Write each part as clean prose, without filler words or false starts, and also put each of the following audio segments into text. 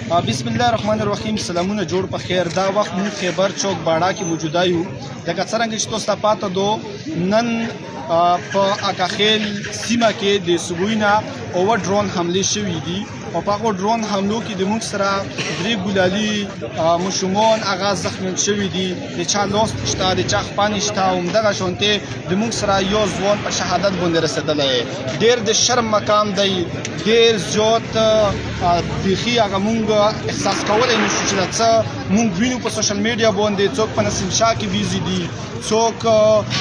بسم الله الرحمن الرحیم. سلامونه، جوړ په خیر. دا وخت موږ خیبر چوک باړه کې موجوده یو. لکه څرنګه چې تاسو ته پاته دو، نن په اکاخیل سیمه کې د صبح نه اوه ډرون حملې شوې دي او په هغو ډرون حملو کې د موږ سره درې ګلالي ماشومان هغه زخمیان شوي دي. د چا لاس شته، د چا خپه نشته. همدغه شانتې د موږ سره یو ځوان په شهادت باندې رسېدلی. ډېر د شرم مقام دی، ډېر زیات بیخي هغه مونږ احساس کولی نشو چې دا څه مونږ وینو په سوشل میډیا باندې. څوک په نسیم شاه کې بیزي دي، څوک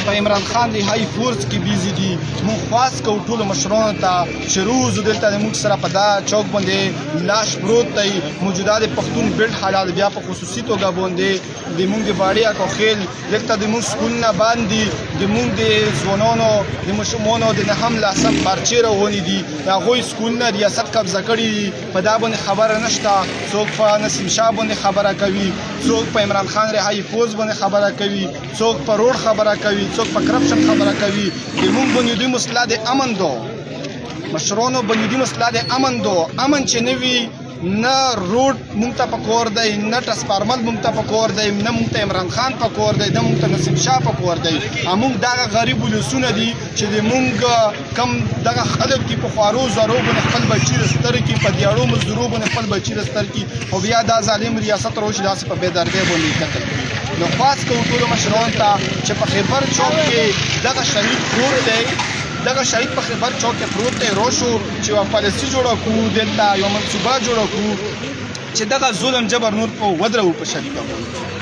په عمران خان رهایی فورس کې بیزي دي. مونږ خواست کوو ټولو مشرانو ته چې روزو دلته د موږ سره په دا چوک باندې لاش پروت دی. موجوده د پښتون بیلټ حالات، بیا په خصوصي توګه باندې د موږ د باړې اکوخیل، دلته د موږ سکولونه باندې د موږ د ځوانانو، د ماشومانو د نهم لسم پرچې روانې دي. د هغوی سکولونه ریاست قبضه کړي دي، په دا باندې خبره نشته. څوک په نسیم شاه باندې خبره کوي، څوک په عمران خان رهایی فوز باندې خبره کوي، څوک په روډ خبره کوي، څوک په کرپشن خبره کوي. د موږ بنیادي مسله د امن دو مشرانو، بنیادي مسله د امن دو. امن چې نه وي، نه روډ مونږ ته پکور دی، نه ټرانسفارمر مونږ ته پکور دی، نه مونږ ته عمران خان پکور دی، نه مونږ ته نسیم شاه پکور دی. مونږ دغه غریب ولسونه دي چې د مونږ کم دغه خلک دي، په خوارو زارو باندې خپل بچي رستر کی، په دیاړو مزدورو باندې خپل بچي رستر کی او بیا دا ظالم ریاست روش داسې په بې دردۍ باندې قتل کوي. نو خواست کوو ټولو مشرانو ته چې په خیبر چوک کې دغه شهید پروت دی، دغه شهید په خیبر چوک کې پروت دی، روشو چې یوه پالیسي جوړه کړو، دلته یوه منصوبه جوړه کړو چې دغه ظلم جبر نور په ودرو په شریکه باندې.